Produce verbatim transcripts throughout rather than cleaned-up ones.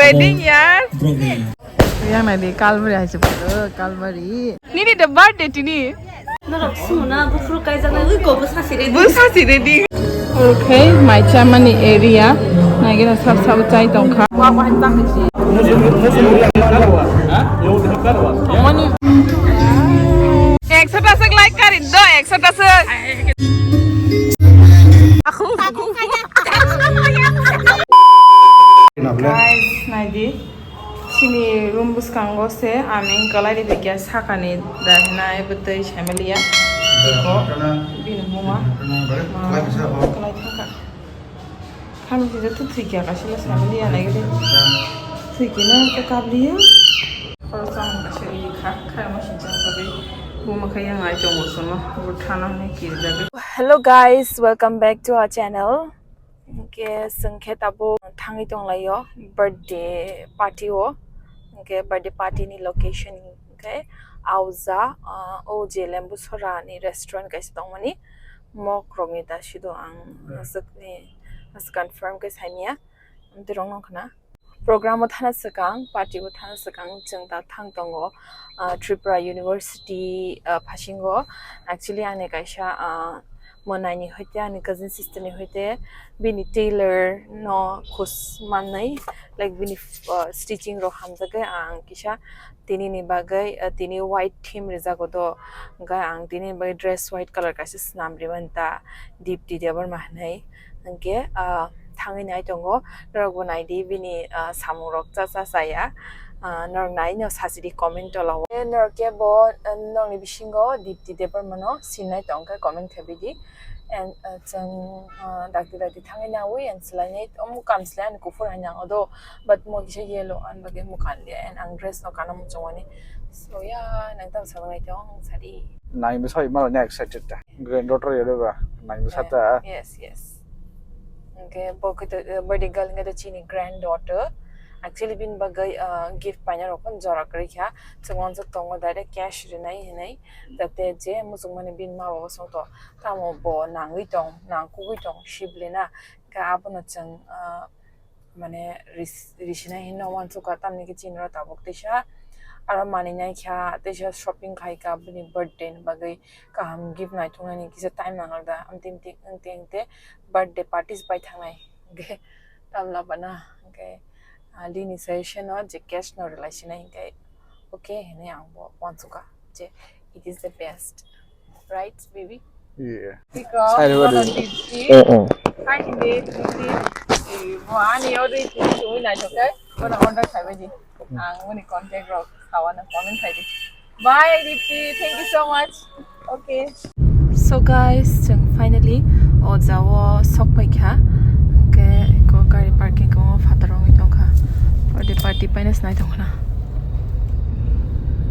Wedding yaar. Yang nai di Kalbari hai se puro Kalbari. Nini the birthday tini. Norok sumuna buphuru kaijaknai ui ko bwsa siri di. Bwsa siri di. Okay, mai chamani area. Nai gina sab sab chai tongkha. Wa wa ta hai si. Ekso ta swk like kari do, ekso ta swk. Guys, nai di. Chini room bwskango se aming kwlai ri phaikha sakani da hwnai bwtwi saimaliya. Eko bini mungwa. Kwlai thangkha. Kami se joto thwikha kaisa le saimaliya nai gede. Thwikhe no to kabliya. Khoroksa mung kaisa ri kha khaima sincha bagwi buma kha yang ai tongo sono bo thana hwnwi kirijagwi. Hello guys, welcome back to our channel. Hingke chwng khe tabuk thangwi tonglaio birthday party o. Hingke birthday party ni location hingke Auja, ah, o je Lembu Sora ni restaurant kaisa tongmani. Mok rokni da sido ang aswkni, aswk confirm khe saimanya. Amtwi rok nong khna. Program o thana swkang, party o thana swkang chwng da thang tongo, ah, Tripura University, ah, phasingo. Actually, ani kaisa, ah, mwnai ni hoite, ani cousin sister ni hoite, bini tailor no khus mannai, like, bini, ah, stitching rok hamjagwi ang kisa tini ni bagwi, ah, tini white theme rijago do, hwnkhe ang tini ni bagwi dress white colour kaisa swnam rimani ta Dipti Debbarma hinwi. Hwnkhe, ah, thangwi nai tongo, norok bo nai di bini, ah, samung rok cha cha chaya. Ah, norok nai no sachi di comment tola o. Norok kebo, ah, nokni bisingo Dipti Debbarma no sinai tong khe comment khe bidi. And, ah, chwng, ah, dakti dakti thangwi nawi and swlainai omo kam swlai ani kuphur hai nang odo, but mo kisa yellow ani bagwi mo kanliya and ang dress no kana muchungmani. So ya, nang tamo sabanai tong sadi. Nai bwsai mano excited ta. Granddaughter ya ba, nai bwsa ta. Yes, yes. Hwnkhe bo khe to, eh, birthday girl hwnkhe to chini granddaughter. Actually, bini bagwi, ah, gift paina rok phano jora kwrwi kha. Chwng uansuk tongo direct cash rinai hinwi. Jate je muchungmani bini ma baba song to. Tamo bo nangwi tong, nangkukgwi tong, sibli na. Hwnkhe abono chwng, ah, mane ris-, risinai hinwi no uansukha, tamni khe chini oro tabuk teisa aro manwi nai kha, teisa shopping khai kha bini birthday ni bagwi, kaham gift naithoknani kisa time nango da, amtwi amtwi wngte wngte birthday party se pai thangnai hwnkhe tamla bana hwnkhe, ah, lini suggestion no je cash no rwlai sinai hwnkhe okay hinwi ang bo uansukha je it is the best. Right, baby? Yeah. Because Sai one of these kids, oh, oh. Hi, Hindi, Hindi. Eh, bo ani ori tini tumi naithok khe, bono order khai bai di. Ang boni contact rok sawana comment khai di. Bye, Dipti. Thank you so much. Okay. So guys, chwng finally o jao sok pai kha. Hwnkhe eko gari parking o phataro wngwi tong kha. Ode party paina se nai tong khna.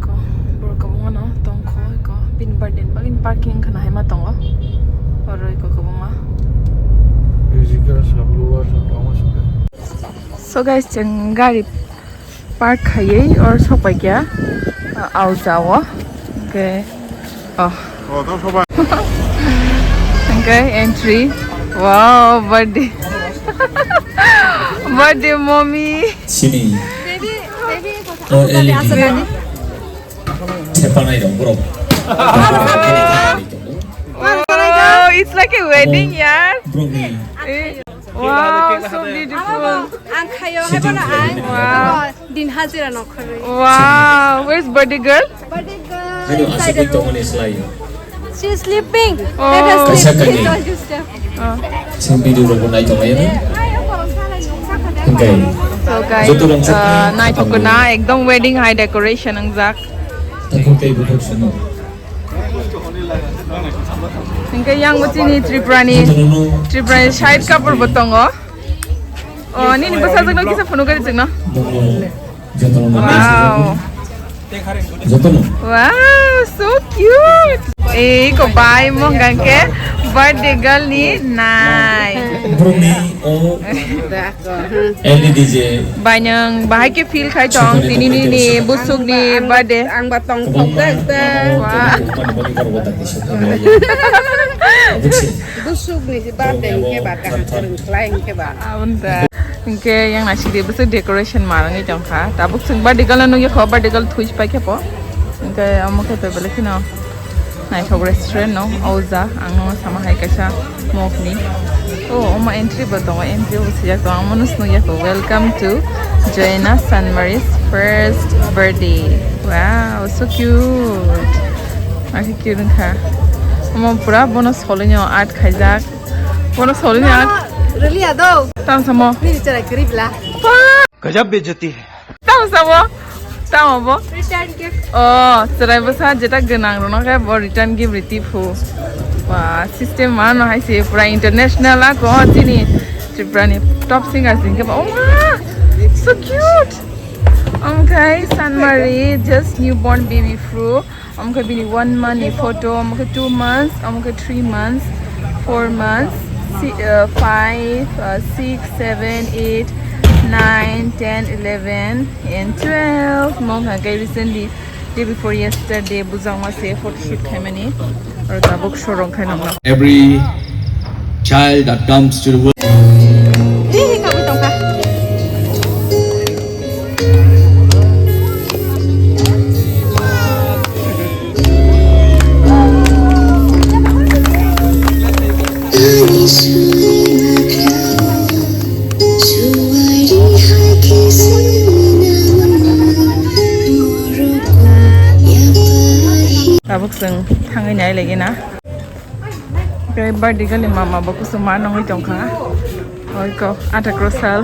Ko borok kwbangma no tongkho, eko bini birthday ni bagwi parking wngkha na hai ma tongo. Oro eko kwbangma. Musical sablu wa sablu ma sablu. So guys, chwng gari park khaiwi or sok pai kha, ah, auja o. Hwnkhe, oh. Oh, tamo sok pai. Hwnkhe entry. Wow, birthday. Birthday mommy. Sini. Baby, baby, oh, L E D. Thepanai rok borok. Oh, it's like a wedding, yaar. Borok ni. Eh, wow, so beautiful. Ang khayo hai bono ang. Wow. Din hajira nokharwi. Wow, where's birthday girl? Birthday girl. Haino aswk tongmani slai. She is sleeping. Oh. Let us sleep. Kaisa kani. Don't disturb. Oh. Sing video rok bo nai tongmani. Hwnkhe. So guys, joto rok uh, naithok na, ekdom wedding hai decoration wngjak. Takhuk tei bukhuk swngo. Hwnkhe yang bo chini Tripura ni, Tripura ni side couple bo tongo. Oh, nini bwsajwk no kisa phunuk gari chwngno. Wow. Wow, so cute. Ei ko bai mo hwnkhe birthday girl ni nai. Bro ni o. L E D je. Bai nwng bahai khe feel khai tong tini nini busuk ni birthday. Ang ba tong thok da ekta. Wow. Busuk ni je birthday hwnkhe ba kaham kwrwng khlai hwnkhe ba. Aboni da. Hingke yang naisik de bwswk decoration ma rwngwi tongkha. Tabuk chwng birthday girl no nukya kho, birthday girl thwi pai khe po. Hingke omo khe tei belai kheno naithok restaurant no o ja ang no sama hai kaisa mok ni. Oh, omo entry bo tongo, entry bo swijak tongo, omo no se nukya kho. Welcome to Joanna Sanmari's first birthday. Wow, so cute. Akhe cute wngkha. Omo pura bono solino art khaijak. Bono solino art. Really ado. Tamo samo. Nini chwrai kwrwi bla. Gajab bejati hai. Tamo samo. Tamo bo. Return gift. Oh, chwrai bwsa jeta gwnang rwno khe bo return gift riti phu. Ba, system mano hai se pura international a ko chini Tripura ni top singer sing khe ba. Oh ma, so cute. Omo khe Sanmari just newborn baby phu. Omo khe bini one month ni photo, omo khe two months, omo khe three months, four months, si-, uh, five, uh, six, seven, eight, nine, ten, eleven, and twelve. Omo khe recently, day before yesterday, bujangma se photoshoot khaimani. Oro tabuk sorong khai nokno. Every child that comes to the world. Tabuk chwng thangwi nai lagi na. Khe birthday girl ni mama bo kusuma nongwi tongkha. Oiko, athakro sal.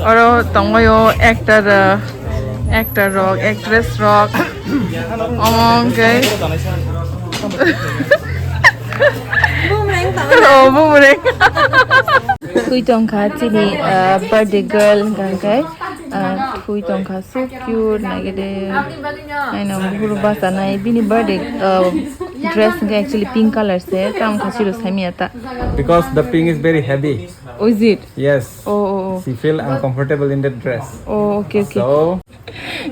Oro tongwi o actor, uh, actor rok, actress rok. Omo hwnkhe. Oh, bumreng. Twi tongkha chini, uh, birthday girl hwnkha hwnkhe. Ah, thwi tongkha, so cute, naigede. Aino buhuru basa nai, bini birthday, ah, dress hwnkhe actually pink color se, tamo kha chiro saimya ta. Because the pink is very heavy. Oh, is it? Yes. Oh, oh, oh. She feel uncomfortable in the dress. Oh, okay, okay. So,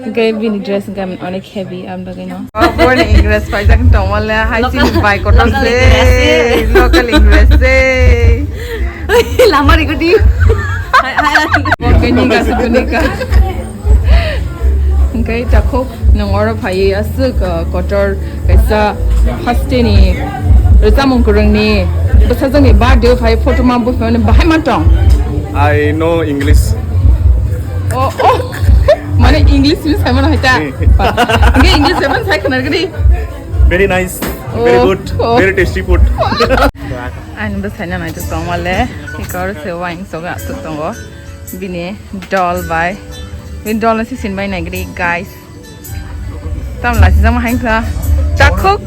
hwnkhe bini dress hwnkhe onek heavy, am bagwi no. Born English paijak tongmale, hai chini bai kotor se, local English se. Lama rikudi. Hai, hai, hai. Bo khe nika se bo nika. Hwnkhe takhuk nwng oro phaiwi aswk, uh, kotor kaisa hasteni rwchapmung kwrwngni bwsajwkni birthday phai photo ma buphimani bahai ma tong. I know English. Oh, oh. Mane English ni sai mano hai ta. Hmm. Hwnkhe English sai mano sai khna gidi. Very nice, very Oh, good, oh. Very tasty food. Ani bwsaino naithotok tongmale, ikor se wine soga aswk tongo. Bini doll bai, bini doll no sisin bai nai gidi, guys. Tam lachijak ma hai wngkha. Takhuk,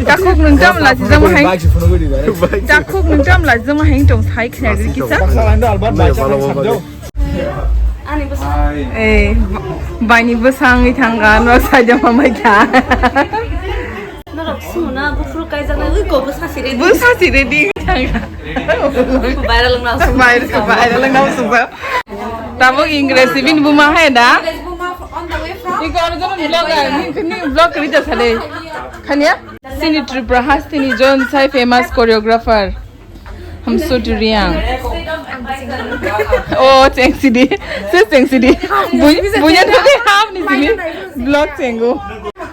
takhuk nwng tam lachijak ma hai. Takhuk nwng tam lachijak ma hai wng tong sai khna gidi kisa. Ani bwsa. Eh, ba-, baini bwsa wngwi thangkha, no saida mamai kha. Norok sumuna buphuru kaijaknai, ui ko bwsa si ready. Bwsa si ready wngwi thangkha. Viral wngna sumuna. Viral, viral wngna sumuna. Tabuk English bini buma hai da? English buma on the way from Iko aro jono vlog, ni, ni vlog kari jasa de. Khania? Sini Tripura hasteni jon sai famous choreographer. Hamso Turiang. Oh, chengsidi. Se chengsidi. Bunya tadi ham ni sini. Vlog chengu.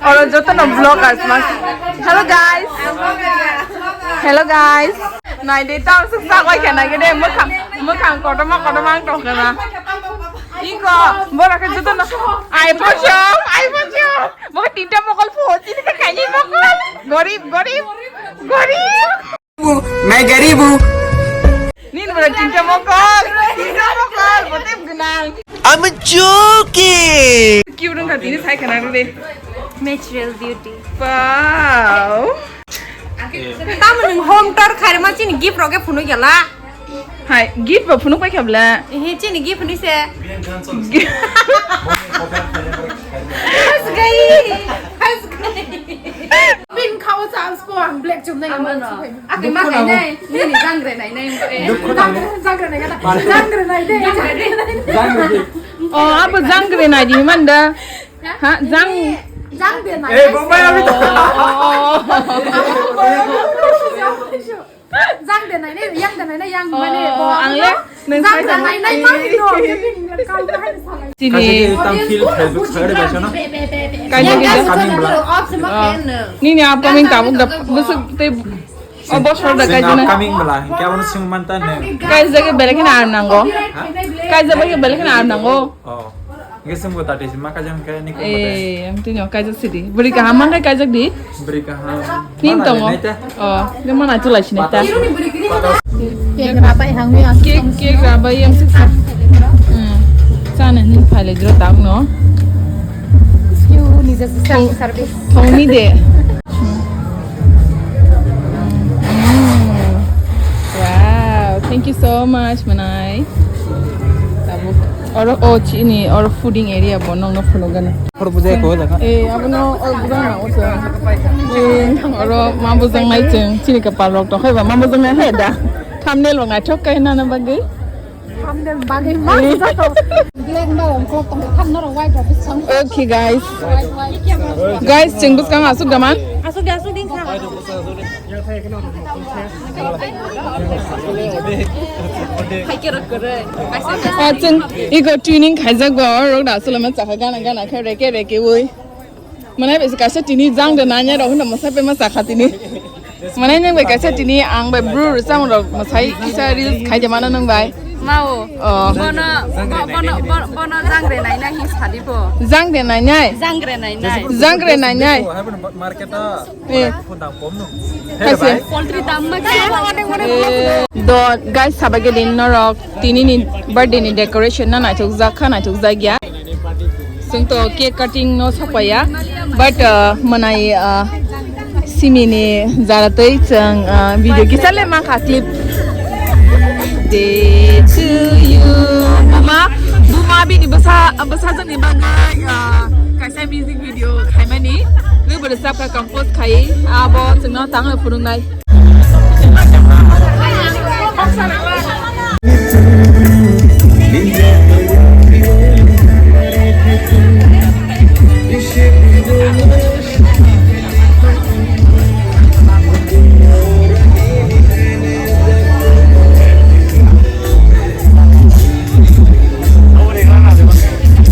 Oro joto no vlog asma. Hello guys. Hello guys. Nai de tao suk sak oi khana gede mukhang mukhang kotoma kotoma ang tong khana. Iko bora khe joto no. Ai pochom, ai pochom. Bo tinta mokol pho, chini khe kaini mokol. Gorib, gorib, gorib. मैं गरीब हूँ। Nini bwrwi tinta mokol, tinta mokol, botem gwnang. I'm joking. Cute wngkha tini sai khana rw de. Natural beauty. Wow. Tamo nwng home tour khairma chini gift rok khe phunuk yala. Hai, gift bo phunuk pai kha bla. Ehe, chini gift ni se. Gi- Has gai, has gai. Pink khao chance po ang black chum nai. Amo no. Ake ma khai nai. Nini jangre nai nai. Dukhu nang. Jangre nai kana. Jangre nai de. Jangre de. Oh, abo jangre nai di man da. Ha, jang. Jang de nai. Eh, bombai ami to. Oh, oh, oh. Jang de nai nai, yang de nai nai, yang mane bo. Oh, ang le, nung jang de nai nai, ma no. Chini. Kasi tam feel Facebook sa de ba no? Kaisa kaisa. Coming bla. Nini upcoming tabuk da busuk te. O bosor da kaisa na. Upcoming bla. Kya bono sing manta ne. Kaisa ke belek na nango. Kaisa ke belek na nango. Oh. Ngesem ko tati sima kajang kaya ni ko mata. Eh, em tini o kaisa sidi. Beri kaham mang kai kaisa di. Beri kaham. Nin tongo. Oh, dia mana tu lah sini ta. Cake rabai hangwi asuk. Cake, cake rabai yang sih. Hmm. Sana ni pale jero tak no. Skill ni jasa service. Tong ni de. Hmm. Wow, thank you so much, Manai. Tabuk. Oro, oh, chini, oro fooding area bo nongno phunukgana. Hor bujai ko jaga. Eh, abono oro bujang na oso. Eh, oro ma bujang nai chwng, chini kapal rok tongkhai ba ma bujang nai hai da. Thumbnail rok naithok kai nana bagwi. Thumbnail bagwi ma bujang to. Black ma rok ko tong than noro white rok bujang. Okay, guys. White, white. Guys, chwng bwskang asuk da man. Asuk da, asuk ding kha. Ah, chwng iko tuning khaijak ba, oro da aswlama chakha gana gana khe reke reke ui. Mane besi kaisa tini jang de nanya rok hwnda mwsai pe ma chakha tini. Mane nang bai kaisa tini ang bai bru rwchang rok mwsai kisa reels khai de mano nang bai. Mao. Oh. Bono, bo-, bono, bo-, bono jangre nainai hi sadi bo. Jangre nainai? Jangre nainai. Jangre nainai. Market a. Eh. Phone dam kom no. Kaisa. Poultry dam ma khe. Do guys, sabage din norok tini ni birthday ni decoration na naithok jak kha, naithok jak ya. Chwng to cake cutting no sapaya, but, uh, mwnai, uh, simi ni jara twi chwng, uh, video kisa le ma kha clip. Day to you. Buma, buma bini bwsa, bwsa jani bagwi, uh, kaisa music video khaimani. Nwi bwrwi sapkha compose khai, abo chwngno tangwi phunuknai.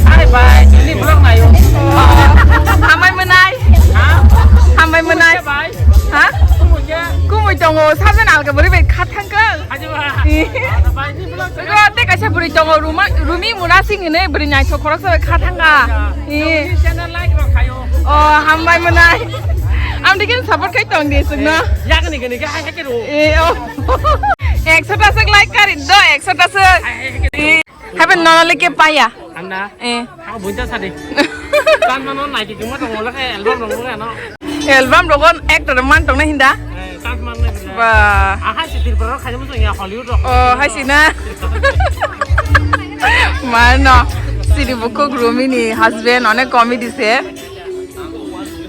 Are bai, chini vlog nayo. Hambai mwnai. Ha? Hambai mwnai. Bai. Ha? Kumui tongo, sajan alga bwrwi bai kha thangkha. Aji ba. Ih. Ada bai ni vlog. Ro, te kaisa bwrwi tongo, Ruma, Rumi Murasing hinwi bwrwi naithok khoroksa bai kha thangkha. Ih. Channel like rok khayo. Oh, hambai mwnai. Ang dikin support khai tong di sugno. Yakni gini ga hai ke ro. Eh, oh. Ekso ta suk like kari do, ekso ta suk. Hai hai ke ro. Happen nono le ke paya. Anna. Eh. Ang buinta sadi. Tan mano nai ki kima tong wala ke album rong rong ano. Album rogon actor man tong na hinda. Eh, tan man na. Ba. Aha si Tripura khai mo ya Hollywood rok. Oh, hai si na. Mano. Sidi bukuk Rumi ni husband onek comedy se.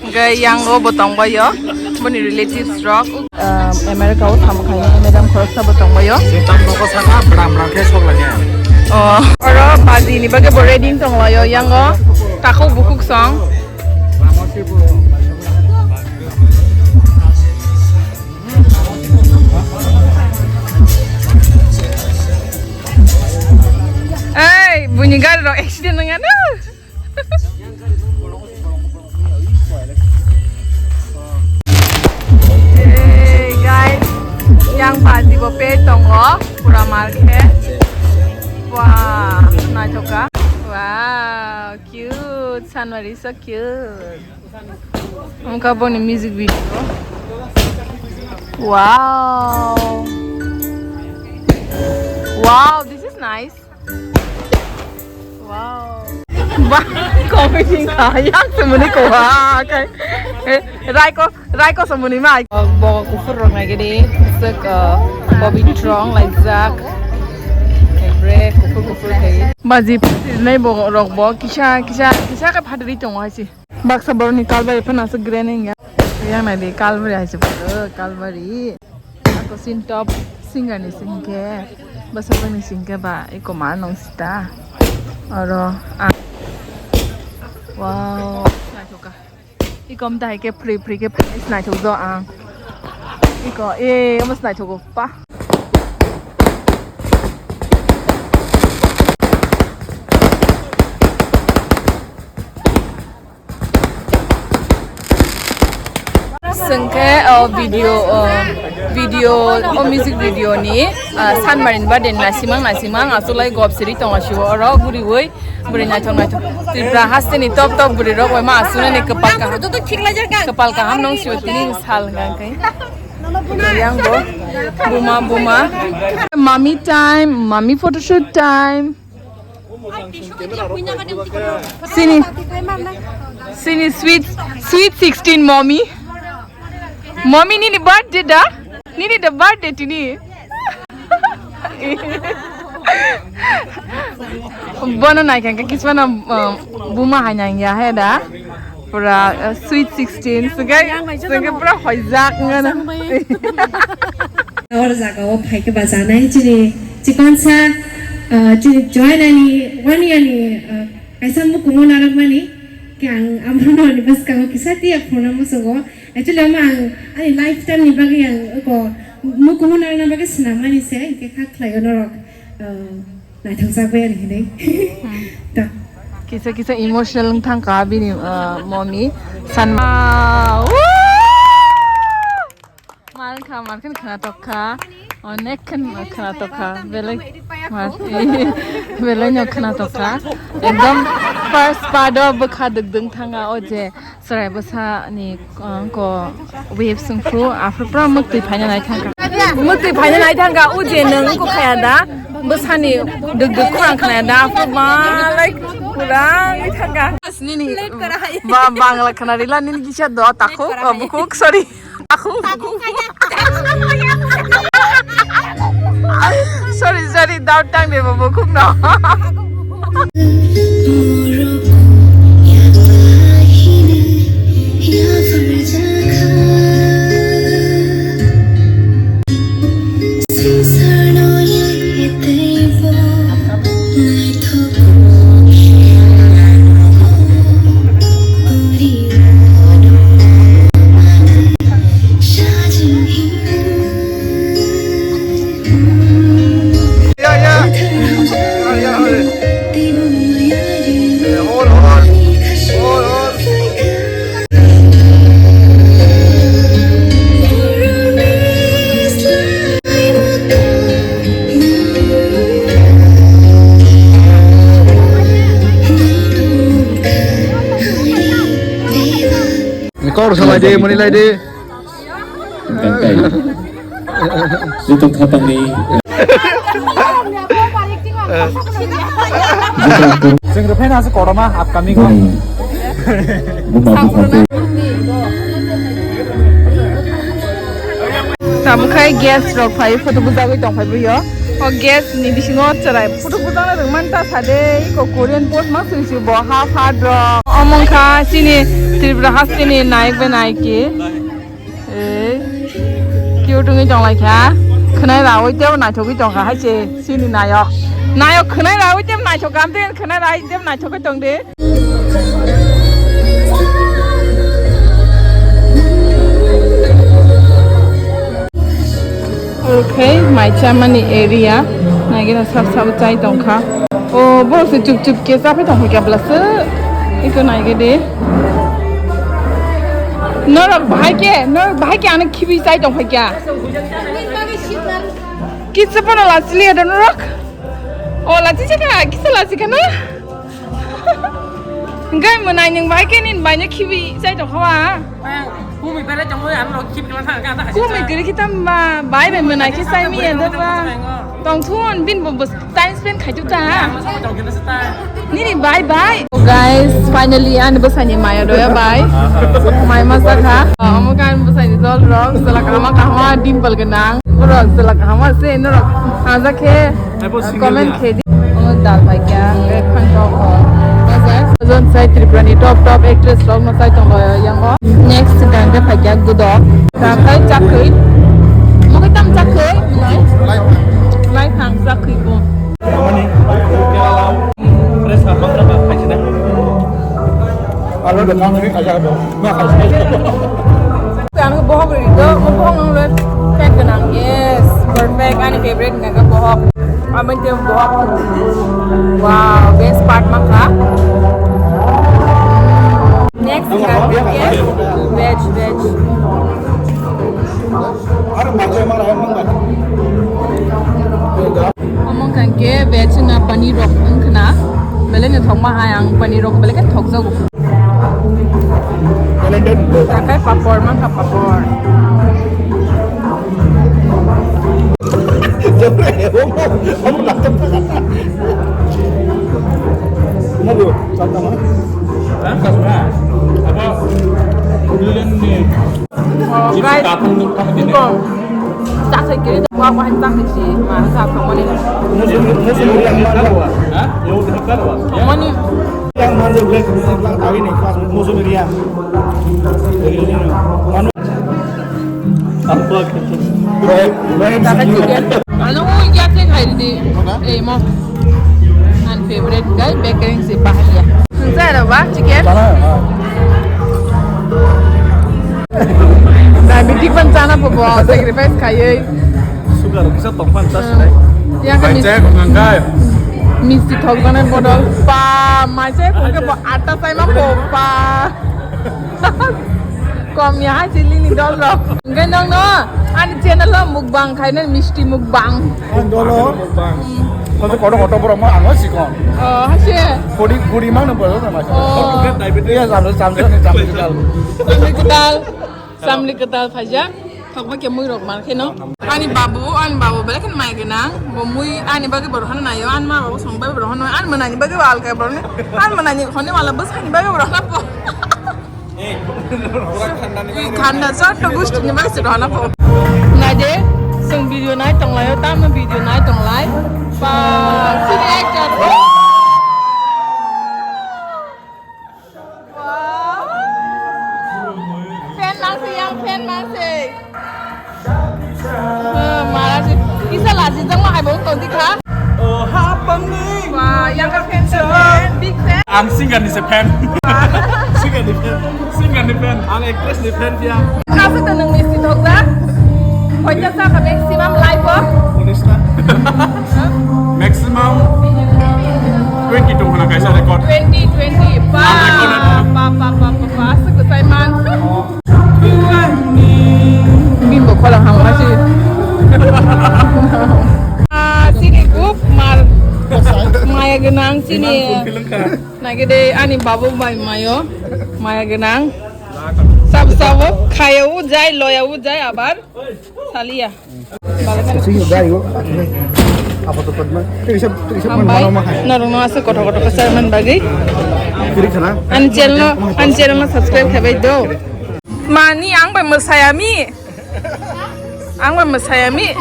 Hingke yang o bo tongbaio, boni relatives rok. Um, America o tamo khaina madam khoroksa bo tongbaio. Tam nogo saka bram bram khe sok lanya. Oh, oro baji ni bagwi bo ready tonglaio yang o takhuk bukhuk song. Ei, buini gari rok accident wngya no. Hey guys, yang party bo pe tongo, pura mal khe. Wah, naithoka. Wow, cute, Sanwari so cute. Wngkha boni music video. Wow. Wow, this is nice. Wow. Ba, comedy ka, yang semuni ko ha, kai. Eh, Raiko, Raiko semuni mai. Bo kufur rok nai gede, sek, eh, Bobby Trong, like Jack. Ebre, kufur, kufur kai. Baji, nai bo rok bo, kisa, kisa, kisa ka phatri tong hai si. Baksa borokni Kalbari phano aswk greneng ya. Yang nai di Kalbari hai se phano, Kalbari. Ako sin top singer ni singke, bwsajwk ni singke ba eko ma nung sita. Oro ang. Wow. Naithoka. Ikom dahai ke free free ke phai naithok jo ang. Iko, eh, omo se naithogo, pa. Sengke, oh, video, oh, video, oh, music video ni, ah, Sanmari ni birthday ni nasimang, nasimang, asulai gop siri tongo sibo oro guriwi, buri naithok naithok. Tripura haste ni top top buri rok bai ma asuna ni kapal kaham, kapal kaham nong sibo tini sal hwnka khe. Yang bo, buma, buma. Mommy time, mommy photoshoot time. Sini, sini sweet, sweet sixteen mommy. Mommy nini birthday da? Nini da birthday tini. Bono naikha khe kismano, um, buma hai nang ya he da. Pura, uh, sweet sixteen. Sengke, sengke pura hoijak ngana. Or jaga o phai khe ba janai chini chikonsa, ah, chini join ani one year ni, ah, kaisa mukumu narwkmani khe ang amrono ni bwskango kisa tiya phone musugo. Actually, omo ang ani lifetime ni bagwi ang eko mukumu narwkna bagwi swnamani se, hinkhe kha khlaio norok, ah, naithokjak bai ani hinwi. Hmm. Ta. Kisa kisa emotional wng thangkha bini, ah, mommy. Sanma. Woo! Mar kha, mar khe khna tok kha. Onek khe khna tok kha. Belai mar, belai no khna tok kha. Ekdom first part o bwkha dwk dwng thanga o je chwrai bwsa ni, uh, ko wave sung phru aphru pura mwktwi phaina nai thangkha. Mwktwi phaina nai thangkha o je nwng ko khaya da bwsa ni dwk dwk khorang khna da aphru ma like pura ngi thangkha. Nini ba Bangla khna rila nini kisa do takhuk, oh, bukhuk, sorry. Aku, aku. Sorry, sorry, doubt tang de bobo khuk no. Kor salai de, mani lai de. Tangkai. Jutuk khatangni. Chwng rwphai na se koroma upcoming o. Buma bupha tei. Tabuk khai guest rok phai photo bujagwi tong phai bwyo. O guest ni bisingo chwrai photo bujagna rwngmani ta sade iko Korean post ma sui sui bo ha phat rok. Omo wngkha chini Tripura hasteni nayok bai nayiki. Ei, cute wngwi tonglaikha. Khwnai raui tebo naithogwi tongkha hai se chini nayok. Nayok khwnai raui tebo naithok kam de, khwnai raui tebo naithogwi tong de. Okay, mai chamani area. Naigena sab sab chai tongkha. O, borok se chup chup ke chapai tongkha kya bwlasa. Iko naigede. Norok bahai ke, norok bahai ke ano khibi chai tongkha kya. Kisa pono lachili ada norok. O, lachi chaka, kisa lachi kana. Hingke mwnai nwng bai khe nini bai no khibi chai tongkha wa. Kumui belai tongwi ano rok khibi kala thang kha. Kumui giri khitam ba bai bai mwnai khe chai mi ya da ba. Tongthun bin bo time spend khai tuk ta. Nini bai bai. Guys, finally ani bwsai ni maya doya bai. Mai ma sakha. Omo kan bwsai ni dol rok sala kahama kahama dimple gwnang. Borok sala kahama se norok haja khe. Comment khe di. Omo dal bai kya, eh, khang kok ko. Bazar. Zon sai Tripura ni top top actress rok no sai tong lo yang o. Next dan khe phai kya Gudok. Tam kai chakri. Mo kai tam chakri. Lai phang chakri bo. Alo do kang ni kaja do. Ma kaja. Ang bohok ri do, mo bohok ang le. Yes, perfect. Ani favorite hingka khe bohok. Aboni tei bohok. Wow, best part mankha. Next hingka khe veg, veg. Omo hingka khe veg na paneer rok wngkhna. Belai no thokma hai ang paneer rok belai khe thokjago. Takai papor mankha papor. Oh, guys, iko chak sai kiri da, wa wa chak sai si, ma sa thangmani. Thangmani. Yang mana black, black, black, hari ni, pas musuh dia. Ano mo iya theng hai di. Eh mo. An favorite guy bakery si bahaya. Sensai ada ba chicken? Diabetic pan chana po bo sacrifice khayai. Sugar kisa tongpan tas nai. Ya kan. Misti thok jana bodol pa mai se ko ke bo atta sai ma po pa. Kom ya hai chili ni dol rok. Hingke nong no ani channel o mukbang khai na misti mukbang. Ang dolo. Koto koto koto borok ma ang sikon. Oh, hase. Kori kori ma no bolo na ma. Oh. Iya, jam jam jam jam jam. Samli ketal. Samli ketal phaja. Thok ba ke mui rok mar kheno. Ani babu, ani babu bele khen mai gena. Bo mui ani bagi bor hana nayo. An ma babu song bagi bor hana. An manani bagi wal ke bor. An manani khone wala bus ani bagi bor hana po. Khanda jotto gusti ni bai se rona po. Naide, sung video nai tong lai, tamo video nai tong lai. Pa, sini actor. Wow. Fan mang se, yang fan mang se. Eh, mara se. Kisa laji jang ma hai bong tong dikha. Oh, hapangni. Wah, yang ka fan se fan, big fan. Ang singer ni se fan. Singer ni fan. Singer ni fan. Ang actress ni fan dia. Kaso to nang misti thok da. Hoita sa ka maximum life o. Unis ta. Maximum twenty two hana kaisa record. Twenty, twenty. Pa, pa, pa, pa, pa. Asa ko sai man. Bimbo kholang hang ma si. Ah, sini group mal. Maya genang sini. Nagede ani babu bai mayo. Maya genang. Sab sabo khaya u jai loya u jai abar. Salia. Sini udah yuk. Apa tuh teman? Itu bisa itu bisa Hambai. Mana mah? Norong no asa kotor kotor keser man bagi. Kiri sana. An channel no, an channel no subscribe khabai do. Mani ang bai mwsayami. Ang bai mwsayami.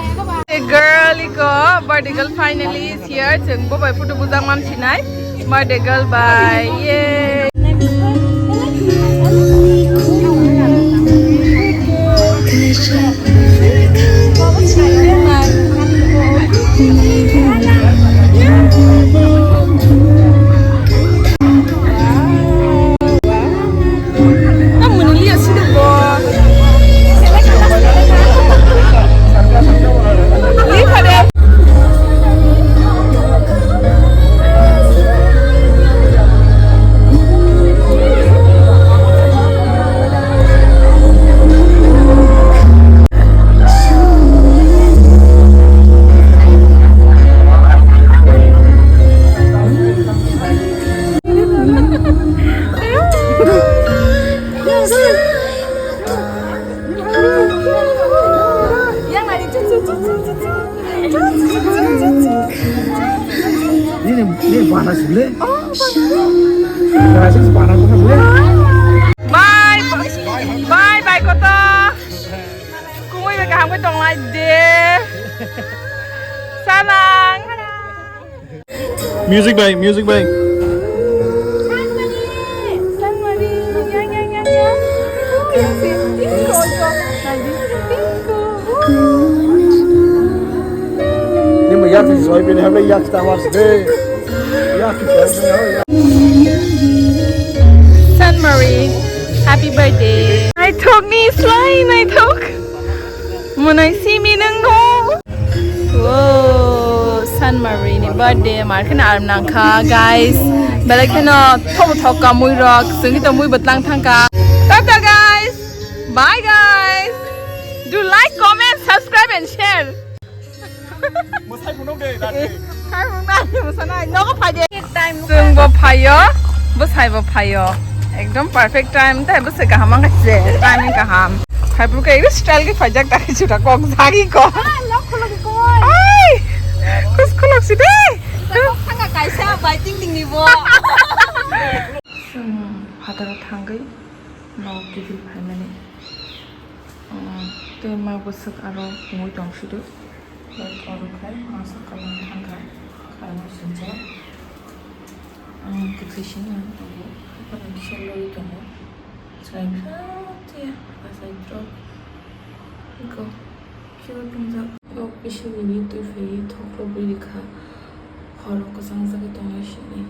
A girl iko, birthday girl finally is here. Chwng bo bai photo bujak man sinai. Birthday girl bai. Yay. Ini, ini panas bile. Panas, panas bile. Bye, bye, bye, koto. Kumui bai kaham khe tonglai de. Sanang. Music bai, music bai. Ni mo yak si soi pini habai yak star wars de. Yak si soi pini habai yak. San Marie, happy birthday. Naithok ni slai, naithok. Munai simi nang no. Wow, San Marini birthday mar kheno arm nang kha, guys. Belai kheno thobo thok ka mui rok, sungwi to mui botlang thang ka. Tata, guys. Bye, guys. Do like, comment, subscribe and share. Mwsai phunuk de, dati. Hai phunuk de, mwsanai. Nogo phai de. Time. Chwng bo phaio, bwsai bo phaio. Ekdom perfect time, tai bwsai kaham wngkha se. Timing kaham. Hai phuru khe style khe phaijak, tai chuta kok jagi ko. Ah, lok khulok ko. Ai! Kus khulok si de. Kok thanga kaisa bai ting ting ni bo. Chwng phataro thangwi. Nok kiphil phaimani. Umm, tei ma bwswk aro wngwi tong sido. Like oro khai masa kalang thangkha. Khairok sinjak. Ang kwthwi sini ang tongo. Haphano kisa lori tongo. Chwrai kha tia, achai drop. Iko. Khe tongjak. Nok bisingni twi phaiwi thok rwgwi rikha. Horo kwchang jagwi tongnai sini.